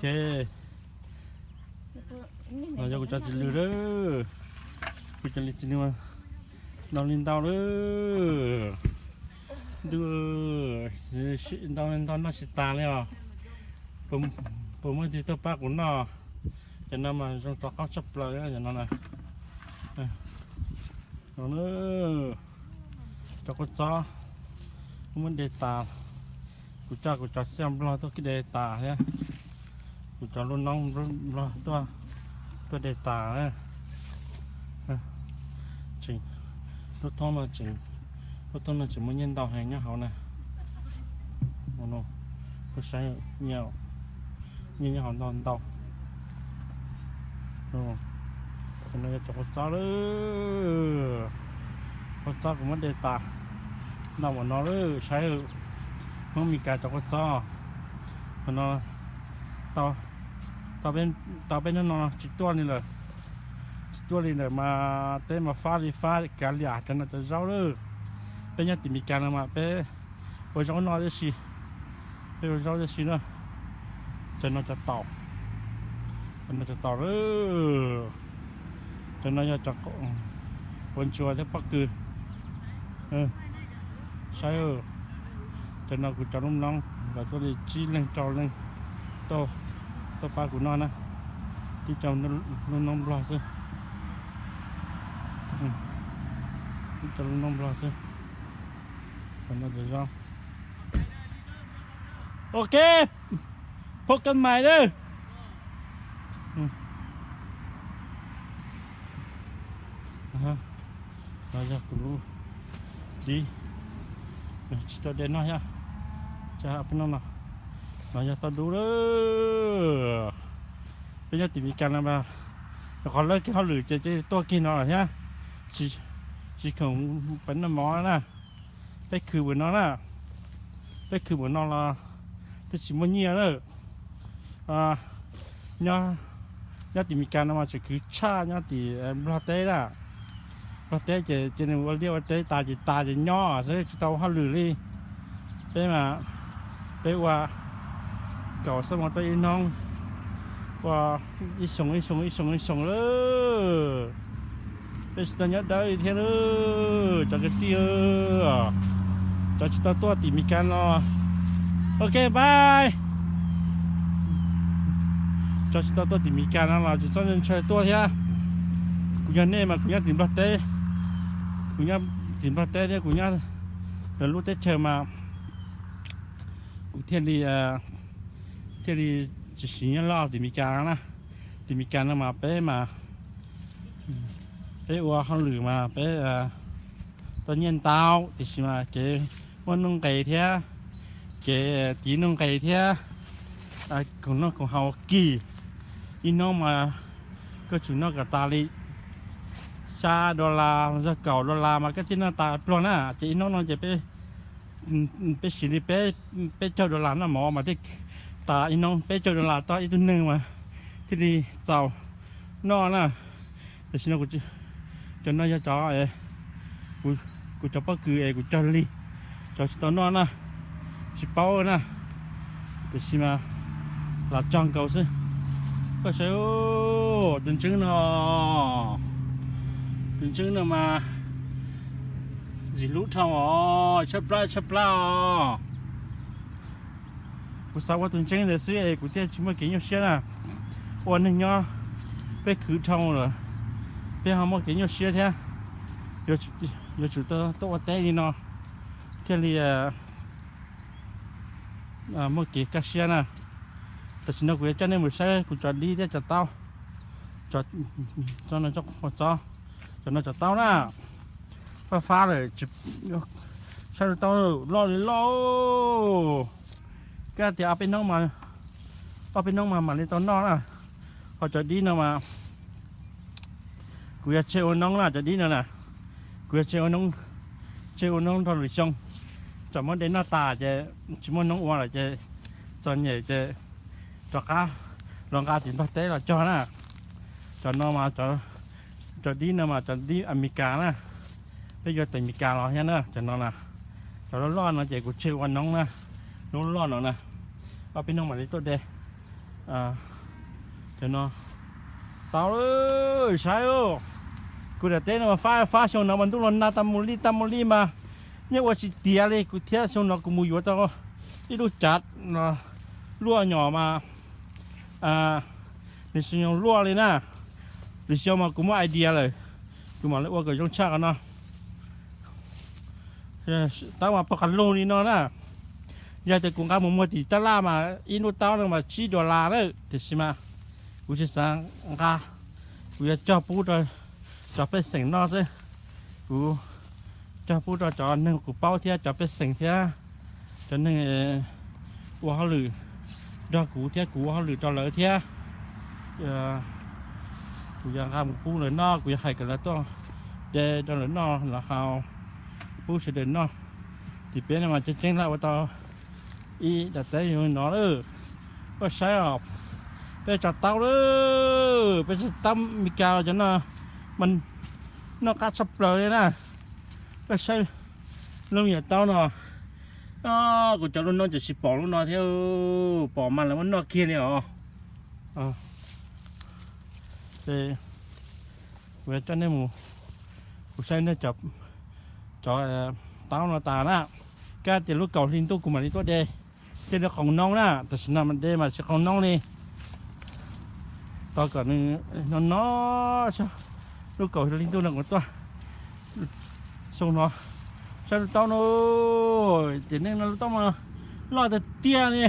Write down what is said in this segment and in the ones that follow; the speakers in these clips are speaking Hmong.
Ces no yog kuv cov txiv lws lawm, kuv cov txiv lws no li ntau lawm. Ntuj, ntau ntau noj tsis tas li os. Puas muaj tig tuaj pab kuv noj? Cov no mas zoo rov qaub tshaj plaws cov no na. No, cov kua txob muab de tas. Kuv coj kuv cov xiaj nplog tuaj de tas thiab. Kuv cov lub noob nplog tuaj, tuaj de tas. Tseem, lub thoob no tseem, lub thoob no tseem muaj nyiaj ntau heev nyob hauv na. Kuv saib nyiaj, nyiaj nyob hauv ntau ntau. Cov no yog cov kua txob lawm. Kua txob kuv muab de tas. Noj ua no lawm, saib Hmoob Mes Kas cov kua txob. Qhov no tau, tau peb hnub no tsis tuaj li lawm. Tsis tuaj li lawm mas teb mas fab li fab kav liam cov no cov zaub lawm. Peb nyob tim Mes Kas no mas peb ua zaub noj tib si, peb ua zaub tib si na. Cov no cov taum, cov no cov taum lawm. Cov no yog cov quav ntsuas thiab pob kws. Saib, cov no kuv cov lub noob, lawv tuaj li tsib leeg rau leej, tuaj pab kuv noj na. Tib co lub noob nplog xwb, tib co lub noob nplog xwb. Cov no cov zaub. Ok, phob kab mais lawm. No yog kuv lub dib, tsis tau de noj thiab. Peb no no, no yog tau dub lawm. Peb nyob tim Mes Kas no mas, qhov lawv kiag hauj lwm ces tuaj kiag no lawm thiab. Tsis khoom pem noj mov na. Peb khwv npaum no na, peb khwv npaum no los twb tsis muaj nyiaj na. Nyob tim Mes Kas no mas tseem khwv tshaj nyob tim Nplog teb na. Nplog teb ces cia nws ua liaj ua teb tas ces tas ces nyob xwb tsis tau ua hauj lwm li. Peb mas peb ua kaum xuab moos tau ib hnub, ua ib xyoo ib xyoo ib xyoo ib xyoo lawm. Peb tsis tau nyob dawb li thiab lawm cov kwv tij, cov tsis tau tuaj tim Mes Kas no. Ok bye. Cov tsis tau tuaj tim Mes Kas no los tsis txhob ntshaw tuaj thiab. Kuv yog nej mas kuv nyob tim Nplog teb, kuv nyob tim Nplog teb thiab kuv nyob lawv lub teb chaws mas kuv thiaj li, thiaj li tsis siv nyob loj tim Mes Kas na. Tim Mes Kas no mas peb mas peb ua hauj lwm mas peb tau nyiaj ntau tiam sis mas kev muaj nuj nqis thiab, kev tiv nuj nqis thiab, khoom noj khoom haus kim. Ib hnub mas koj tsum noj kom tas li xya dollar los yog kaum dollar mas koj thiaj noj tas pluag na. Ces ib hnub no ces peb, peb siv li peb caug dollar noj mov mas thiaj tas ib hnub, peb caug dollar tau ib tug neeg mas thiaj li txaus noj na. Tam sim no cov no yog cov kuv cov pob kws es kuv cog lig, cov tsis tau noj na, tsis paub na, tiam sis mas lam cog nkaus xwb. Koj saib, tus ntseeb no, tus ntseeb no mas ntxim hlub dhau os, tshaib plab tshaib plab os. Kuv xav ua tus ntseeb ntawd xwb es kuv thiaj tsis muaj kev nyuaj siab na. Ua neeg nyob peb khwv dhau lawm, peb ho muaj kev nyuaj siab thiab. Yuav tsum tuaj ua teb li no thiaj li muaj kev kaj siab na. Tam sim no kuv yuav coj nej mus saib kuv cov dib thiab cov taub. Cov no, cov qhua txob, cov no cov taub na, fab fab lawm, saib tau loj li loj. Kab tias ob peb hnub, ob peb hnub mas mam li tau noj na. Ho cov dib no mas kuv yuav tseg ua noob na, cov dib no na, kuv yuav tseg ua noob, tseg ua noob nrog lwm xyoo. Txawm muab de noj tas ces tsis muaj noob ua lawm ces txom nyem ces rov qab los nqa tim Nplog teb los cog na. Cov no mas, cov dib no mas cov dib Amelikas na, peb yuav tim Amelikas los thiab na. Cov no na, cov loj loj no ces kuv tseg ua noob na, noob loj no na, ob peb hnub mam li tuaj de. Cov no tau lawm saib. Kuv daim teb no mas fab fab xyoo no mas ntuj los nag tas mus li tas mus li mas yeej ua tsis tiav li. Kuv thiab xyoo no kuv mus yuav tau ib lub cav luaj nyom mas nws tsis zoo luaj li na. Lwm xyoo mas kuv muaj idea lawm, kuv mam li ua kom zoo tshaj qhov no. Taub mas pog qas lug li no na. Yog tias kuv nqa mus muag tim tab laj mas ib lub taub no mas tsib dollar na, tiam sis mas kuv tsis xav nqa, kuv yuav cog pub rau cov pej xeem noj xwb. Kuv cog pub rau cov neeg kuv paub thiab cov pej xeem thiab cov neeg ua hauj lwm nrog kuv thiab kuv ua hauj lwm rau lawv thiab. Kuv yuav nqa mus pub lawv noj, kuv yuav hais kom lawv tuaj de rau lawv noj los haus, pub sawv daws noj. Tim peb no mas tseem ceeb lawm ua tau ib daim teb zoo no lawm. Koj saib os, peb tso taub lawm, peb tso taub Meskas cov no mas noj qab tshaj plaws li na. Koj saib lub me nyuam taub no, kuv cov lub noob ces tsis pom lub no thiab, pom mas lawv muab noj kiag li os. Ces kuv yuav coj nej mus, kuv saib nej cov taub no tas na, kab tias lub kaum hli ntuj kuv mam li tuaj de. Tej lub qoos noob na, tam sim no mas de mas tsis qoos noob li. Tos kom nws no no, lub kaum hli ntuj no kuv tuaj. Xyoo no saib lub taub no, tiam neej no lub taub mas loj tiag tiag li.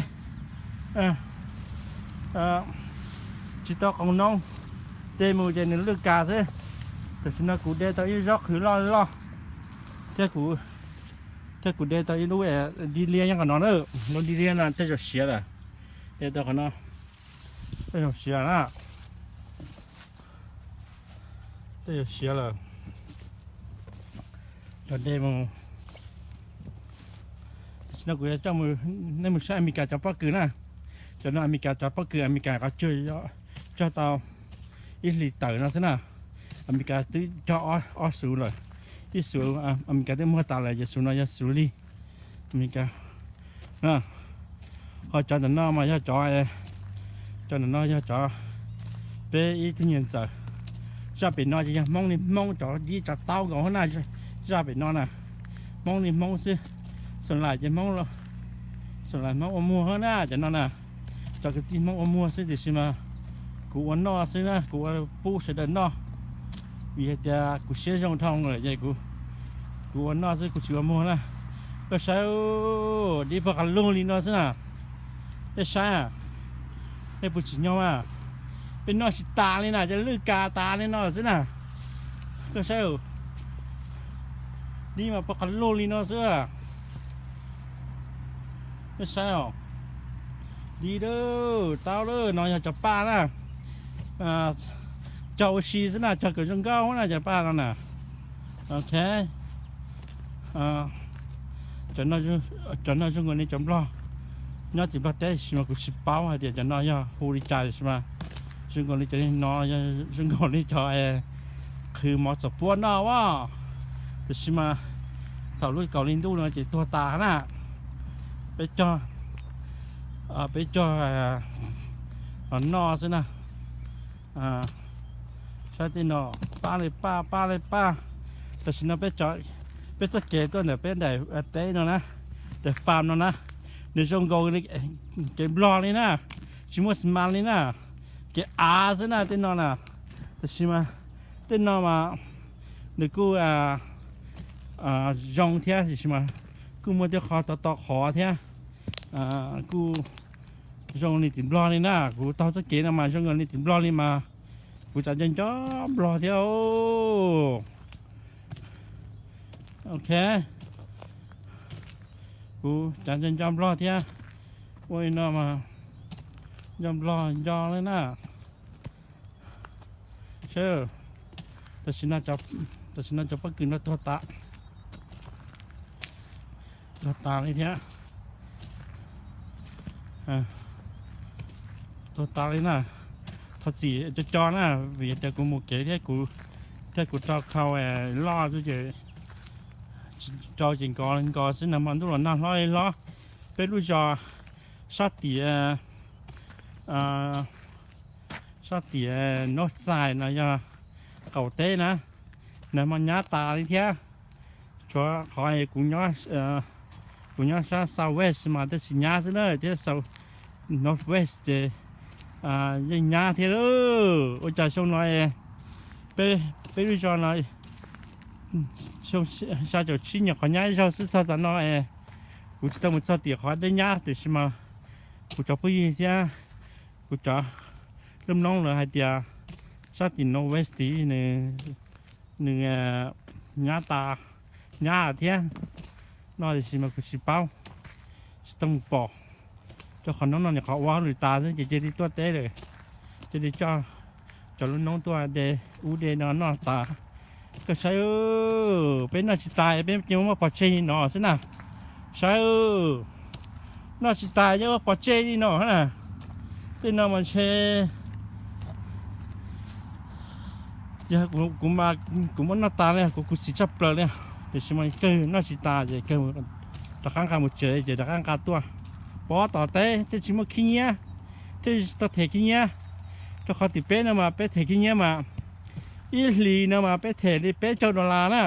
Tsis tau qoos noob, de mus ces nws lwj kas xwb. Tam sim no kuv de tau ib zaub qhwv loj loj, thiab kuv, thiab kuv de tau ib lub di liab nyob qhov no na. Lub di liab no tej zaum siav lawm, de tau qhov no tej zaum siav na. Tej zaum siav lawm. Cov de mus, tam sim no kuv yuav coj nej mus saib Amelikas cov pob kws na. Cov no Amelikas cov pob kws Amelikas qhov cug cog tau ib hlis tawm no xwb na. Amelikas twb cog ob xuv lawm, ib xuv Amelikas twb muag tas lawm, ces xuv no yog xuv lig Amelikas. Ho cov ntawm no mas yog cov, cov ntawm no yog cov peb ib tug nyuag ntxawm. Zaj pem no ces yog Hmoob li Hmoob, cov dib cov taub nkaus hauv na. Zaj pem no na, Hmoob li Hmoob xwb. Xeem Laim ces Hmoob, Xeem Laim Hmoob ua muag hauv na, cov no na, cov kwv tij Hmoob ua muag xwb, tiam sis mas kuv ua noj xwb na, kuv ua pub sawv daws noj. Vim hais tias kuv siab zoo dhau lawm ces kuv ua noj xwb, kuv tsis ua muag na. Koj saib, dib pog qas lug li no xwb na. Nej saib, nej puas tsim nyog mas, peb noj tsis tas li na, cov lwj kas tas li no xwb na. Koj saib, dib mas pog qas lug li no xwb. Nej saib os, dib lawm, taub lawm, no yog cov paj na. Cog ua si xwb na, cog kom zoo nkauj na cov paj no na. Ok. Cov no zoo nkaus li cov Nplog, nyob tim Nplog teb, tiam sis mas kuv tsis paub hais tias cov no yog hu li cas, tiam sis mas zoo nkaus li cov no yog zoo nkaus li cov qhwv mov txom puab noj as. Tiam sis mas thaum lub kaum hli ntuj no ces tuag tas na. Peb cog, peb cog los noj xwb na. Saib tej no, paj li paj, paj li paj. Tam sim no peb, peb txoj kev tuaj ntawm peb daim teb no na, daim fam no na, nws zoo nkaus li kev Nplog li na, tsis muaj xi mas li na, kev av xwb na tej no na. Tam sim mas tej no mas nws kuj zoo thiab, tiam sis mas kuj muaj tej qho to to qhov thiab. Kuj zoo li tim Nplog li na, kuv taug txoj kev no mas zoo nkaus li tim Nplog li mas kuv tsav nco nco Nplog thiab. Ok, kuv tsav nco nco Nplog thiab. Ua li no mas nco Nplog nco li na. Sawb, tam sim no cov pob kws no tuag tas, tuag tas li thiab. Tuag tas li na. Thov txim co co na, vim tias kuv mus kev thiab, thiab kuv rau khau loj xwb ces tsis rau ces nkos nkos xwb na, mas ntuj los nag hlob li hlob. Peb lub zos sab tim Sab tim North Side no yog qaum teb na, nag hmo nyab tas li thiab. Tshuav qhov kuv, kuv nyob sab South West mas twb tsis nyab xwb na, thiab South North West ces yeej nyab thiab lauj. Ua cas xyoo no peb lub zos no xya caum tsib nyuam qhuav nyab ib zaug xwb, txog tav no es kuv tsis tau mus txog tim qhov deb nyab, tiam sis mas kuv cov phooj ywg thiab kuv cov lub noob lawv hais tias sab tim North West nws nyab tas, nyab thiab no, tiam sis mas kuv tsis paub, tsis tau mus pom. Rau qhov noob no nyuam qhuav ua hauj lwm tas xwb ces cia li tuaj teb lawm, cia li coj cov lub noob tuaj de ub de no noj tas. Koj saib, peb noj tsis tas peb cia muab pov tseg li no xwb na. Saib, noj tsis tas cia muab pov tseg li no na. Tej no mas ntshe yog kuv, kuv muab noj tas li, kuv khuv xim tshaj plaws li, tiam sis mas kawg noj tsis tas ces kawg rov qab nqa mus tsev ces rov qab nqa tuaj pov tom teb, thiaj tsis muaj khib nyiab, thiaj tsis tau them khib nyiab. Rau qhov tim peb no mas peb them khib nyiab mas ib hlis no mas peb them li peb caug dollar na.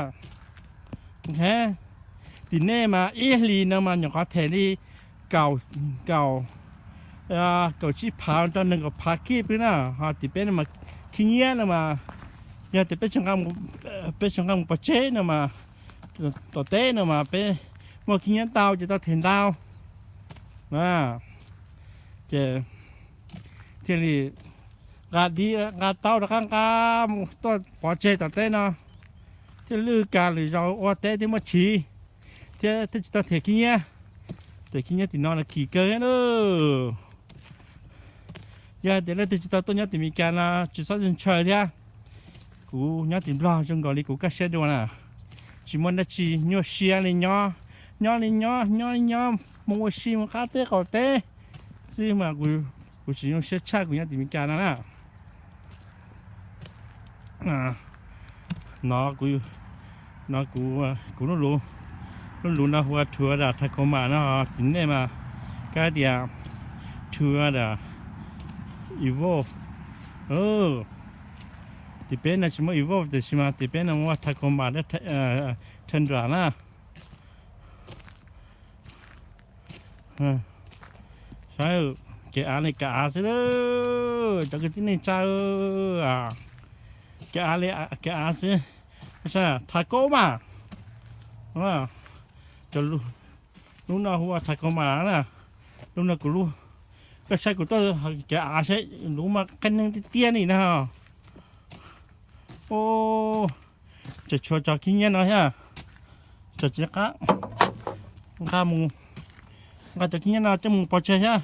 Tim nej mas ib hlis no mas nyuam qhuav them li kaum, kaum, kaum tsib phav rau nees nkaum phav kib pw na. Ho tim peb no mas khib nyiab no mas yog tias peb tsis nqa mus pov tseg no mas, tom teb no mas peb muaj khib nyiab ntau ces tau them ntau. Ces thiaj li nqa dib nqa taub rov qab nqa mus tuaj pov tseg tom teb no, thiaj lwj kag lwm zaus ua teb thiaj muaj chiv, thiab thiaj tsis tau them khib nyiab. Them khib nyiab tim no los kim kawg thiab lauj. Yog hais tias leej twg tsis tau tuaj nyob tim Meskas no tsis txhob ntshaw thiab. Kuv nyob tim Nplog zoo nkaus li kuv kaj siab dua na, tsis muaj dab tsi nyuaj siab li nyob, nyob li nyob, nyob li nyob mus ua si mus qab teb qaum teb xwb mas kuv tsis nyuaj siab tshaj kuv nyob tim Meskas no na. No, no kuv, kuv lub lus no hu ua Toyota Tacoma no, tim nej mas kab tias Toyota Evolve. Tim peb no tsis muaj Evolve tiam sis mas tim peb no muaj Tacoma thiab Tundra na. Saib, kev av li kev av xwb, cov kwv tij neej tsa, kev av li kev av xwb. Tacoma, lub no hu ua Tacoma na. Lub no kuv, koj saib kuv tuaj kev av saib lub mas qab neeg tiag tiag li na. Tseem tshuav cov khib nyiab no thiab, tseem tsis qab nqa mus, nqa cov khib nyiab no coj mus pov tseg thiab,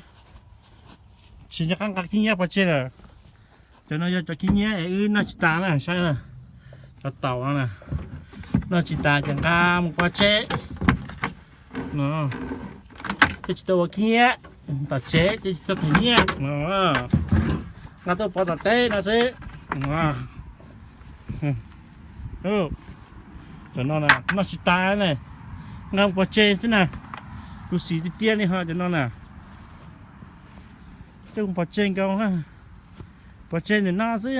tsis nco qab nqa khib nyiab pov tseg lawm. Cov no yog cov khib nyiab es wb noj tsis tas na, saib na, cov taum no na, noj tsis tas ces nqa mus pov tseg no, thiaj tsis tau ua khib nyiab, tom tsev thiaj tsis tau them nyiaj no, nqa tuaj pov tom teb no xwb. Cov no na noj tsis tas na, nqa mus pov tseg xwb na, khuv xim tiag tiag li ho cov no na, coj mus pov tseg nkaus, pov tseg ntawm no xwb.